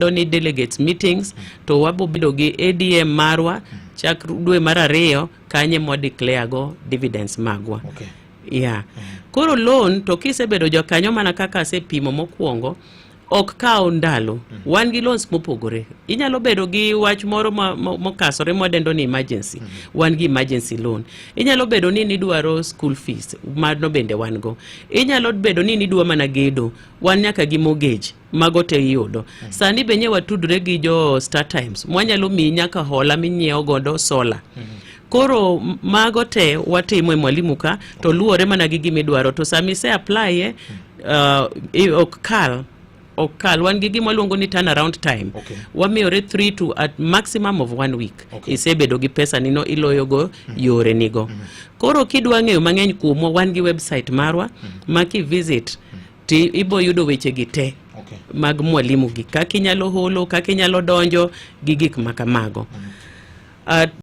Ni delegates meetings to wabo bedo gi ADM marwa chak dwe mar ariyo kanye mwa declare go dividends magwa. Yeah. Koro loan to kisebedo jakanyo, mana kaka asepimo mokwongo, ok kaw ndalo. Wan gi loans mopogore. Inyalo bedo gi wach moro mokasore mwadendo ni emergency. Wan gi emergency loan. Inyalo bedo ni nidwaro school fees, mano bende wan go. Inyalo bedo ni nidwa mana gedo, wan nyaka gi mortgage. Mago te iyudo. Sani be nye watudre gi jo Star Times, mwanyalo miyi nyaka hola minyiewo godo solar. Koro mago te watimo e Mwalimu ka, to luwore mana gi gimidwaro. To sami ise apply e, ok kal. Wan gi gima waluongo ni turnaround time. Wamiyore 3 to at maximum of one week. Isebedo gi pesa nino, iloyogo yore nigo. Koro kidwa ng'eyo mang'eny kuomwa, wan gi website marwa ma kivisit ti ibo yudo weche gi te mag Mwalimu gi, kaka inyalo holo, kaka inyalo donjo gi gik ma kamago.